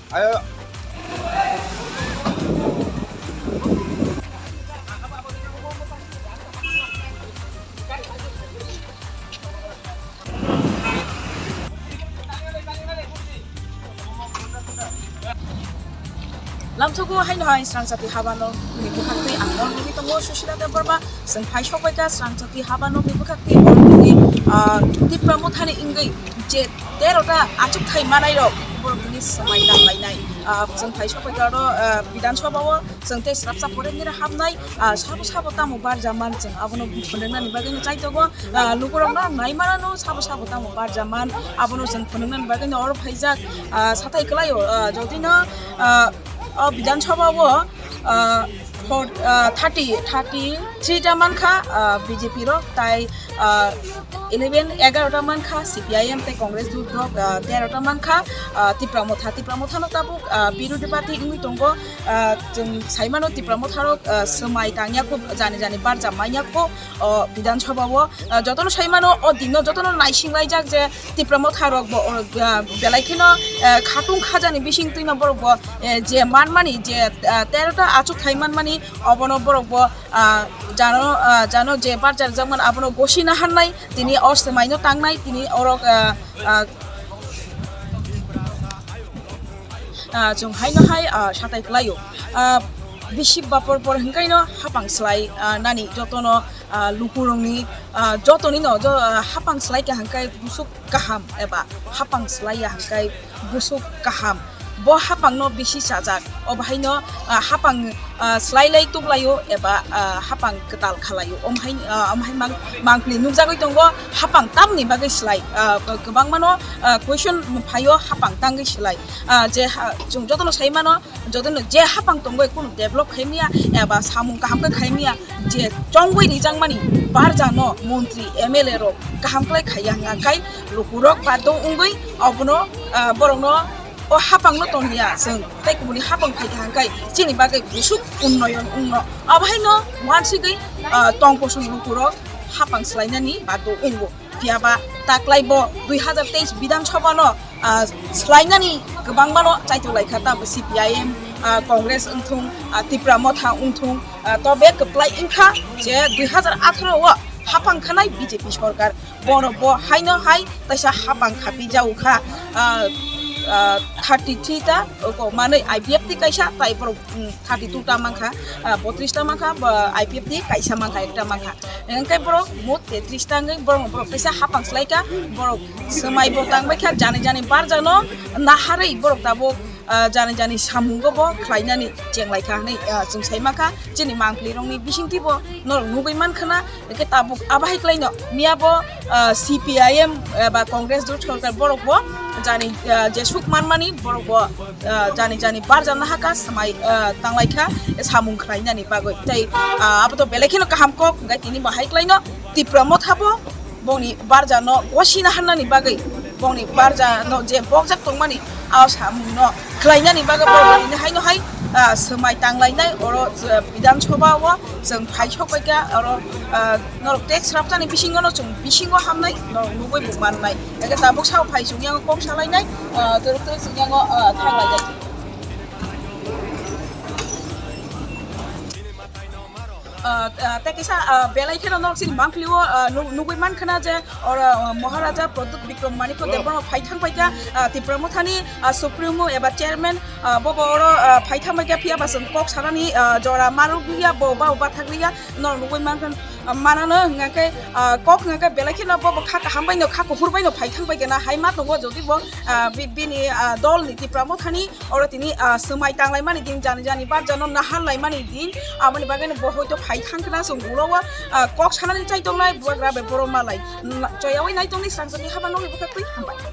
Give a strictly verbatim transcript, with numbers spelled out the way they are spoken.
Ayo. Lamsogo haino hai srangchati habano ni bukhak twi ang nong nini tongo Sushila Debbarma. Chwng phai sokbaikha srangchati habano ni bukhak twi borok tini, ah, Tipra Mothani wngwi je terota achukthai manairok borok tini swmai nanglainai. Ah, chwng phai sokbaikha oro, ah, Bidhan Sabha o chwng tei swrapsa poremnira hapnai, ah, sabo sabo tamo barjaman chwng abono phunuknani bagwi no chaitogo. Ah, lukurokno naimanano sabo sabo tamo barjaman, abono chwng phunuknani bagwino oro phaijak. Ah, satai kwlaio, ah, jotino, ah, o Bidhan Sabha o, ah, for, ah, thirty, thirty three ta mankha, ah, B J P rok, tai, ah, eleven, egarota mankha C P I M tei Congress dul rok, ah, terota mankha, ah, Tipra Motha, Tipra Mothano tabuk, ah, birodhi party wngwi tongo. Ah, chwng saimano Tipra Motha rok, ah, swmai tangya kho, jani jani barjak manya kho, o Bidhan Sabha o, ah, jotono saimano o dino jotono naising laijak je Tipra Motha rok bo, o, ah, belai kheno, ah, khatung khajani bising twino borok bo, eh, je manmani je, ah, terota achukthai manmani obono borok bo, ah, jano, ah, jano je barjak jakmani abono gosi naharnai tini o swmaino tangnai tini oro, ah, ah, ah, chwng haino hai, ah, satai kwlaio. Ah, bisi bapor por hwnkhaino hapang slai, ah, nani jotono, ah, lukurokni, ah, jotonino jo-, ah, hapang slai kha hwnkhe busuk kaham eba hapang slai ya hwnkhe busuk kaham. Bo hapangno bisi chajak. O bahaino, ah, hapang, ah, slai lai tuklaio eba, ah, hapang kwtal khalaio. Omhai, ah, omhai mang-, mangpli nukjagwi tongo hapang tamni bagwi slai. Ah, kwbangmano, ah, question phaio hapang tangwi slai. Ah, je ha-, chwng jotono sai mano, jotono je hapang tongwi kunu develop khaimya eba samung kaham khe khaimya, je chongwi rijakmani barjano montri M L A rok kaham khlai khaiya hwnkha khai lukurok baddo wngwi obono, ah, borokno o hapangno tongya chwng tei kubuni hapang phaikha hwnkhe chini bagwi busuk unnoyon wngno. Abohaino uansigwi, ah, tongkosong lukurok hapang swlainani baddo wngo. Phiyaba taklai bo dui hazar teis Bidhan Sabha no, ah, swlainani kwbangmano chaitolaikha, tamo C P I M, ah, Congress wngthung, ah, Tipra Motha wngthung, ah, tobe kwplai wngkha je dui hazar atharo o haphang khanai B J P sorkar. Bono bo haino hai kaisa haphang khapi jago kha, ah, ah, thirty three ta, oko manwi I P F T kaisa, tai borok, mm, thirty two ta mankha, ah, botris ta mankha, ba I P F T kaisa mankha, ekta mankha. Hwnkhe borok mot tetris ta wngwi borok, borok kaisa haphang swlaikha, borok swmai bo tangbaikha, jani jani barjano naharwi borok tabuk, ah, jani jani samungo bo khlainani chenglaikha hwnwi, ah, chwng saimankha. Chini mangpli rokni bisingtwi bo norok nugwi mankhana, hwnkhe tabuk abahai kwlaino miya bo, ah, C P I M eba Congress jot sorkar borok bo jani, ah, jesuk manmani borok bo, ah, jani jani barjana haka swmai, ah, tanglaikha samung khlainani bagwi. Tei, ah, abo to belai kheno kaham kok, hwnkhe tini bo hai kwlaino Tipra Motha bo bongni barjano gosina hannani bagwi, bongni barjano je bokjak tongmani, a samungno khlainani bagwi borok tini haino hai, ah, swmai tanglainai. Oro, ah, Bidhan Sabha o chwng phai sokbaikha, oro, ah, norok tei swrapsani bisingono chwng bisingo hamnai norok nugwi bo mannai. Eke tabuk sao phai chwng yango kok salainai, ah, tei tei chwng yango, ah, thanglainai. Ah, ah, tei kisa, ah, belai kheno norok chini mangpili o, ah, nu-, nugwi mankhana je oro, ah, Maharaja Pradyut Bikram Manikya Debbarma phai thangbaikha, ah, Tipra Mothani, ah, Supremo eba Chairman, ah, bobo oro, ah, phai thangbaikha, phiyaba chwng kok sanani, ah, jora marwkliya, bo ba bathakliya, norok nugwi mankha, ah, manano hwnkhe, ah, kok hwnkhe belai kheno bobo kha kaham baino, kha kuphur baino phai thangbaikha na hai ma tongo, jodi bo, ah, bi-, bini, ah, dolni Tipra Mothani oro tini, ah, swmai tanglaimani din, jani jani barjano nahar laimani din, aboni bagwi bo hoito phai thangkhna chwng ulo o, ah, kok sanani chai tongnai bubagra bai borok malai. Choyaui nai tongni srangchakni haba nokni bwkha twi hambai.